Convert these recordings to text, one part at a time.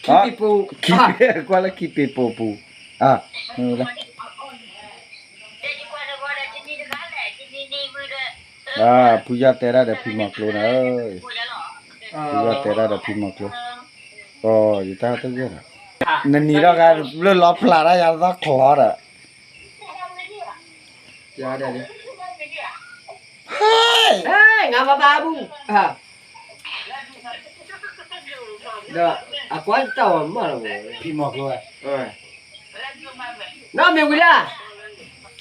ခံပ့ၤပိာ်, ခံပ့ၤ, ကွၢ်လၢခံပ့ၤပိာ်ပူၤ, အ, ဖုယီၢ်တဲတၢ်ဒီးဖံမီၤကျိန့ၣ်, ဖုယီၢ်တဲတၢ်ဒီးဖံမီၤကျိ, ယတၢ်တဂ့ၢ်ဒီး, နနံၤထီၣ်ဂၤလၢလီဖျးတၢ်ယၤသီချီဒီး ဟဲ, ငါမပာ်ဘူး, ဒီး အကွၢ်တၢ်အီၤမးလီၤ, ဖံမီၤကျိ, နီၢ်မ့ၢ်ဝံၤလံ,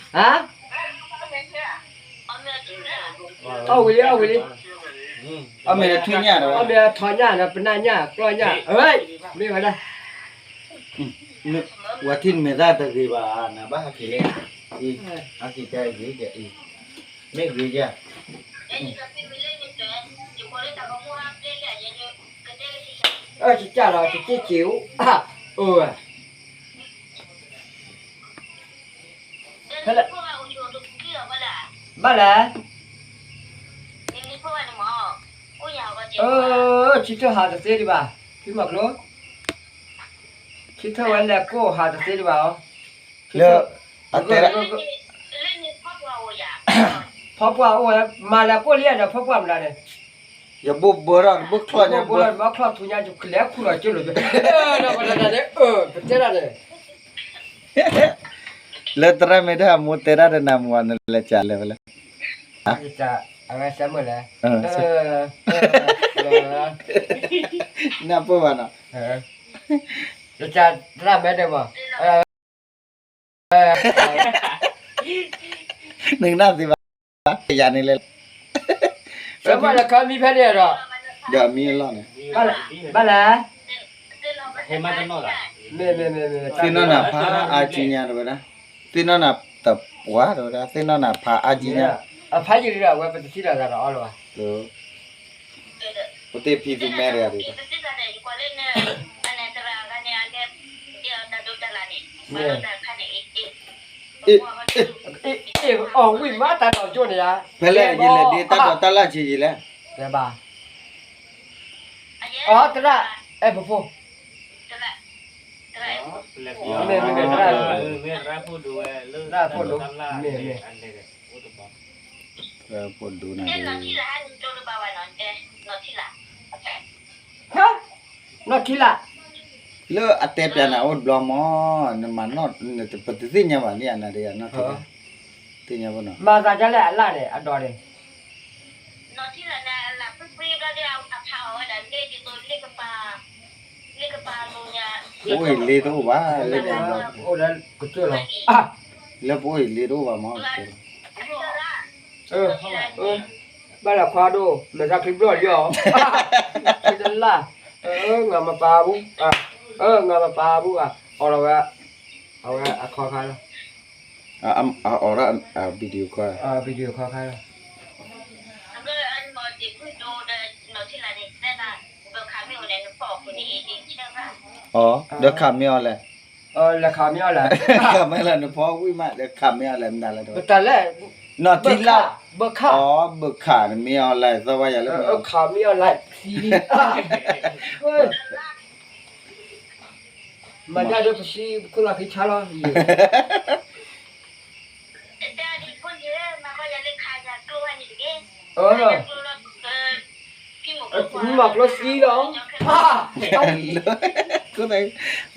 ဟါ, အီၣ်ဝံၤလံ အီၣ်ဝံၤလံ, အီၣ်မ့ၢ်ထီၣ်ညၣ်ဒီး အီၣ်မ့ၢ်ထီၣ်ညၣ်ဒီး ပနၢ်ညၣ် ကျီၢ်ညၣ်, မ့ၢ်ဝဲဒၣ် ဝၤထံၣ်နမဲာ်သၣ်တဂ့ၤဘၣ်, နဘၣ်ဟးက့ၤလဲၣ်, အက့ၤကဂ့ၤ, မ့ၢ်ဂ့ၤယၤ, အကစၢ်လီၤ ကစ့စ့အိၣ်, အိၣ်ဝဲ, ဖဲလဲၣ်, ဘၣ်လဲၣ်, ဆံထၢၣ်ဟးတသ့ဒံးဘၣ်, ဖံမီၤကျိ ဆံထၢၣ်ဝဲလဲၤကိၢ်ဟးတသ့ဒံးဘၣ်အီၤ, လၢ အတဲဒၣ် ဖီပှၢ်အိၣ်ဝဲ မၤလဲၤကိၢ်လံဒီး ဖီပှၢ်မတၤန့ၣ်, ယဘိၣ်ဘၢထီၣ် နဘိၣ်ချီၣ်ညါဘိၣ်ဘၢထီၣ် နဘိၣ်ချီၣ်ထူညါ ယကလဲၤခူၣ်လီၤကၢလိာ်ကၢ, ဒီးပတၢ်န့ၣ် ပတဲဒၣ်န့ၣ် လၢသရၣ်မ့ၢ်တၢ်အမိၢ်တဲဒၣ်ဒီးနၤမူၤ နလဲၤကလဲၤဝဲလဲၣ်, အဝဲစဲမုၢ်လဲၣ်, နၢ်ပၢၢ်ဘၣ်နီၤ, သရၣ်မဲဒီးမး နကနၣ်သ့ဘၣ်, ယၤန့ၣ်လဲၣ်, မ့ၢ်လၢခါမံဖဲန့ၣ်ဒီး, ဒီးမံအလီၢ်န့ၣ်, ဘၣ်လဲၣ်, သ့ၣ်နီၣ်နၤဖးအါကံညါတဝဲဒၣ်, သ့ၣ်နီၣ်နၤတပှၢ်တဝဲဒၣ်, သ့ၣ်နီၣ်နၤဖးအါကံညါ, အဖးယံာ်လံဒီး အဝဲပတထံၣ်လိာ်သးဒီးအီၤလၢၤဘၣ် ပတ့ၢ်ဖံသူမဲတဂၤဒံး, အီၣ်ဝံၣ်မးတၢ်ဒီးကၠိန့ၣ်ယါ, ဖဲလဲၣ်ယလဲၤဒ့တၢ်ဒီးတၢ်လၢ်ဆံးယံာ်လဲၣ်, ဘၣ်, အီ သရၣ်, အဲၣ်ပဖိ, မ့ၢ်မ့ၢ်မ့ၢ်, သရၣ်ဖိဒိၣ်, မ့ၢ်မ့ၢ် ဖိဒိၣ်နၤဒုး, နီၢ်ထံလၢ်, လၢအတဲပျးနၤအိၣ်တဘျီမး, နမၤနီၢ်, ပတသ့ၣ်ညါဘၣ်လံ အနၤဒီးယၤနီၢ်ထံလၢ်, သ့ၣ်ညါဘၣ်နီၤ, မၤသးဒ်လဲၣ်အလၣ်န့ၣ် အဒိးန့ၣ် ပအိၣ်အံၤလ့တအိၣ်ဘၣ်, လၢပအိၣ်အံၤလ့တအိၣ်ဘၣ်မး, ဘၣ်လၢခွါဒိၣ်, မဲာ်သၣ်ချံဘျီၣ်လံအီၤ, ချံတလၢ်, ငါမပာ်ဘူး, ငါမပာ်ဘူးဧါ, အီၣ်လီၤဝဲ, အဝဲအခီခါလီၤ, အီၣ်ဒၣ် video call, video call ခါလီၤ အီၤ ဒီးခးမ့ၢ်အီၤလဲၣ်, လဲၤခးမ့ၢ်အီၤလဲၣ်, ခးမ့ၢ်လၢနဖီဝံၣ်မး ဒီးခးမ့ၢ်အီၤလဲၣ် မနုၤလဲၣ်, နီၢ်ထံလၢ်, ဘၣ်ခး, ဘၣ်ခး, နမ့ၢ်အီၤလဲၣ် သီဝါယၤလၢမ့ၢ်အီၤ, ခးမ့ၢ်အီၤလဲၣ်, မၤဒၣ်ဒီးပစံး ပခိၣ်လီၤခံဆါလီၤ, မၤကျိသံလီၤ,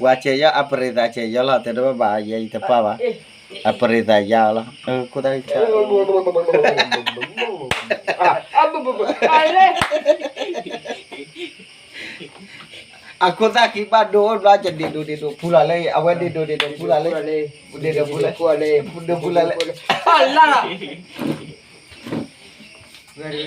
ဝၤဆဲးယီၤအပရံသးဆဲးယီၤလီၤ တဲတဘၣ်ဘၣ် ယဲယတပၢ်ဘၣ်, အပရံသးယါလီၤ, ခိၣ်သၣ်ဆါ အခိၣ်သၣ်ခံဘၣ်ဒိအိၣ်ဘျီ ကဒ့ဒိးဒ့ဒိးဖူလီၤလၢ အဝဲဒ့ဒိးဒ့ဒိးဖူလီၤလၢ, ဒ့ဒိးဖူလီၤ, ဒ့ဒိးဖူလီၤလၢ, အလၢ်လီၤ, ဘၣ်နီ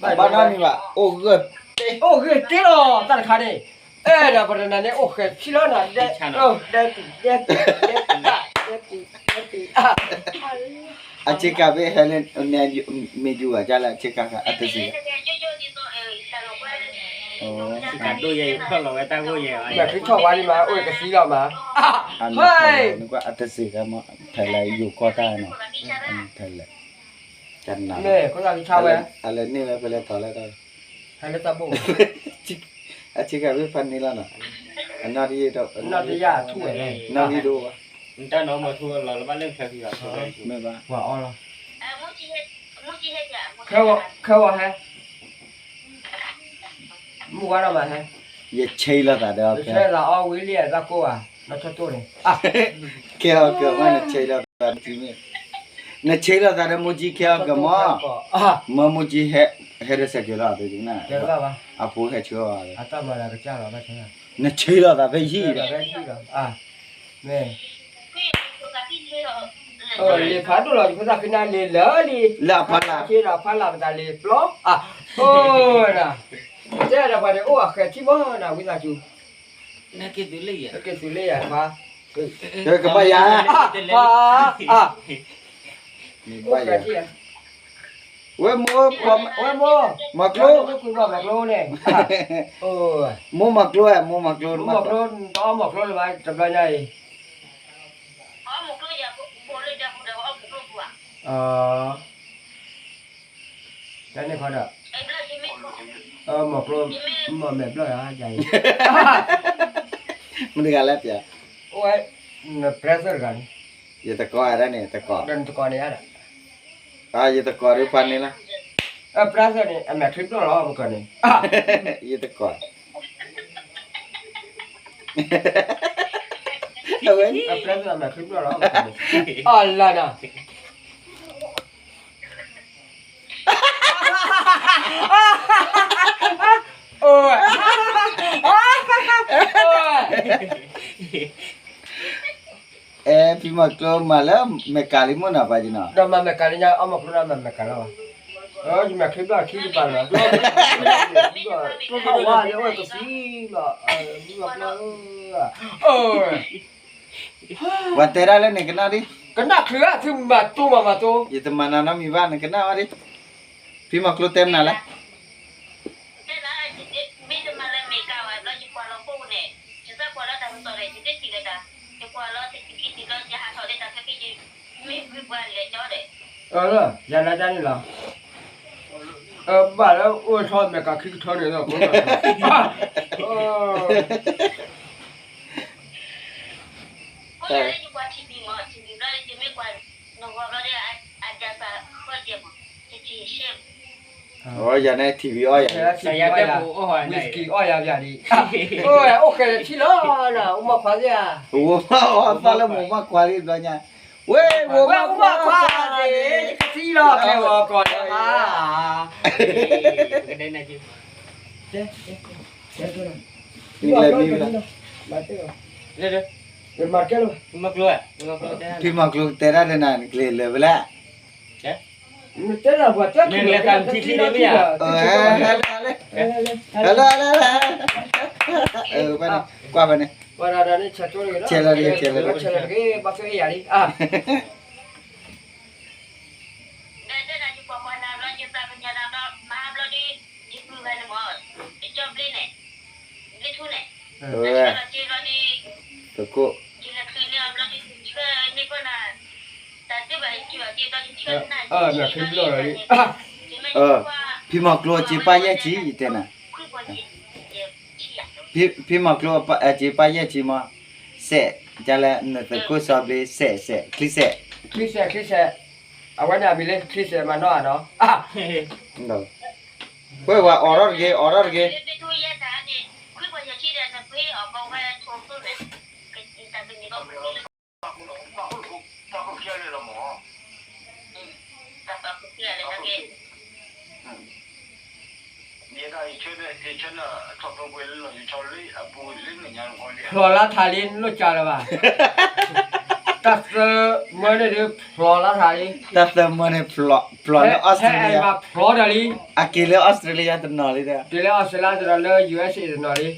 တမံၤဘၣ်, အိၣ်ဂၢၢ်, အိၣ်ဂၢၢ်တ့လီၤ တၢ်တခါန့ၣ်, အဲၣ်ဒိးပတနၤန့ၣ် အိၣ်ဃဲၤဆံလီၤနၤ, ဒဲ, ဒဲပံၤ, ဒဲပံၤ, ဒဲပံၤ, ဒဲပံၤ, အဆ့ကၤဘ့ၣ်ဟဲလၢ မ့ၢ်ယူၤဘၣ်ကၢ်လၢအဆ့ကၤခါ အတစံး, ဆ့ကၤဒိၣ်ယဲ ယဖျီၣ်လီၤဝဲတၢ်ဂိၢ်ယဲ, မ့ၢ်ဖုထီၣ်ဝါဒံးမး အိၣ်ကသံလီၤမး, နကွၢ်အတစံးခါမး ထဲလဲၣ် ယူၤကီၢ်တၢ်နီၤ, ထဲလဲၣ်, မ့ၢ်ခိၣ်သၣ်ဖံဆါဝဲ, အလဲၤန့ၢ်ဝဲဖဲလဲၣ်ထီၣ်လဲၣ်တၢ် ဟဲလၢတၢ်ဘိၣ်, အဆ့ကၤဖဲဖးန့ၢ်လီၤနီၤ, အနီၢ်တယၢ်ဒီး, နီၢ်တယၢ်ထူၣ်ဝဲ, နီၢ်ဂံၢ်ဒိၣ်ဘၣ်, မ့ၢ်ဘၣ်, ပှၤအီၣ်လီၤ, ခဲဝဲဟဲ, မုၢ်ဝါဒီးမးဟဲ, ယဆဲးလီၤသးဒီး, ယဆဲးလီၤအီၣ်ဝံၤလံအတၢ်ကိၢ်ဘၣ်, နထီၣ်တိၢ်န့ၣ်, ခဲအီၣ်ကၢၤမး နဆဲးလီၤသး, နဆဲးလီၤသးဒီးမူကၠံခဲအီၣ်ကၢၤမး, မ့ၢ်မူကၠံ ဟဲဒီးစဲးကဲၤလီၤ, အဖိဟဲဆှၢအီၤ, နဆဲးလီၤသးဖဲယံၤဒီး, မ့ၢ် လံာ်ဖးဒိၣ်လီၤ ယဖိသၣ်ဃံနၤလံာ်လၢလံ, လၢအဖီလာ်, ဖီလာ်ပသးလံာ်ပျီ, အၢ, တဲဒီးပှၤန့ၣ်အိၣ်အဃဲၤထံမးနၤ ဝံသးစူၤ, က့ၤသုးလ့ယၤ, ကဘၣ်ယၤ, အိၣ်ဃဲၤထံ, ဝဲမိၢ်, ဝဲမိၢ်, မၤကျိ, မၤကျိန့ၣ်, မိၢ်မၤကျိ, မိၢ်မၤကျိ, မၤကျိ, တအီၣ်မၤကျိလၢၤဘၣ် တဘျီညါအံၤ တၢ်န့ၣ်ခီဒီး, မီၢ်ကျိ, မီၢ်မဲာ်ဘျီၣ်ယၤ, မတၤတဂၤလဲၣ်ပျဲ, အိၣ်ဝဲ, ပြဲသၢတဂၤန့ၣ်, ယတကိးဒၣ်န့ၣ်, တကိး, တကိးန့ၣ်, ယတကိးဒ်ဖးန့ၣ်လီၤ, ပြဲသၢန့ၣ် အမဲာ်ချံဘျီၣ်လီၤ ပကန့ၣ်, ယတကိး အဝဲ, အမဲာ်ချံဘျီၣ်လီၤ, အလၤနၤ အဲ ဖံမီၤကျိမၤလၢမဲာ်ကၤလံမ့ၢ်နီၤ ပှၤကနီၤ, ဒီးမၤမဲာ်ကၤလံညါ အီၣ်မီၤကျိန့ၣ်မၤမဲာ်ကၤလီၤဘၣ်, ယမဲာ်ချံဘျီၣ်ခံကပၤလီၤ, ဝါလၢအိၣ်ကသံလီၤ, ပှၤတဲဒၣ်လၢန့ၣ်ကနၣ်ဒံး, ကနၣ်ချုးအါ သုမၤတိၢ်မၤမၤတိၢ်, ယတမၤနၤနီတမံၤဘၣ် နကနၣ်ဝဲဒၣ်, ဖံမီၤကျိတဲမနုၤလဲၣ် ယၤနၤတၢ်န့ၣ်လီၤ, ဘၣ်လၢအိၣ်ထီၣ်မဲာ်ကၤခံကထၢန့ၣ်လီၤ, ယၤန့ၣ် ထံၣ်ဝံၤအီၣ်ယၤ, ဝံစကံအီၣ်ယၤပျးဒံး, အိၣ်ဃဲၤထံလီၤနၤ အိၣ်မီၢ်ခွါသ့ၣ်ဧါ, ဝဲမီၢ်ခွါသ့ၣ် ယကသံလီၤ ခဲဂီၤကီၢ်လၢၤဧါ, မ့ၢ်လဲၤမံဝဲဒၣ်, ဖံမီၤကျိတဲဒၣ်ဒီးနၤ နကလဲၤလၢၤဝဲလဲၣ်, ဟဲလၢ, ဟဲလၢ, ဟဲလၢ, ဟဲလၢ, ကွၢ်ဖဲန့ၣ်, ဆဲးလီၤတဂ့ၤ, ဆဲးလီၤတဂ့ၤ, ဘၣ်ဆိၣ်အ့ၣ်ယၤလံ, ဖံမီၤကျိအစ့ပၢ်ယဲၢ်ဆံ ယတဲနၤ, ဖံမီၤကျိအစ့ပၢ်ယဲၢ်ဆံမး, စဲး, ကလဲၣ် နသုးခိၣ်စီၤဘျ့ စဲး, စဲး, ချံစဲး, ချံစဲး, ချံစဲး, အဝဲန့ၣ်အမံၤလၢချံစဲးမးနီၢ်ဧါနီၤ, ပှဲၤဝဲအိးထီၣ်တဂ့ၤ, အိးထီၣ်တဂ့ၤ. ဖျိးလါထးလံ နလိၣ်ကၢလၢၤဘၣ်. တၢ်သၢမၢန့ၣ်ဒုး ဖျိးလါထးလံ. တၢ်သၢမၢန့ၣ် ဖျိးလၢ Australia. ဖျိးဒီးလံ. အက့ၤလၢ Australia တနီၤလံ. က့ၤလၢ Australia တနီၤ လၢ USA တနီၤလံ.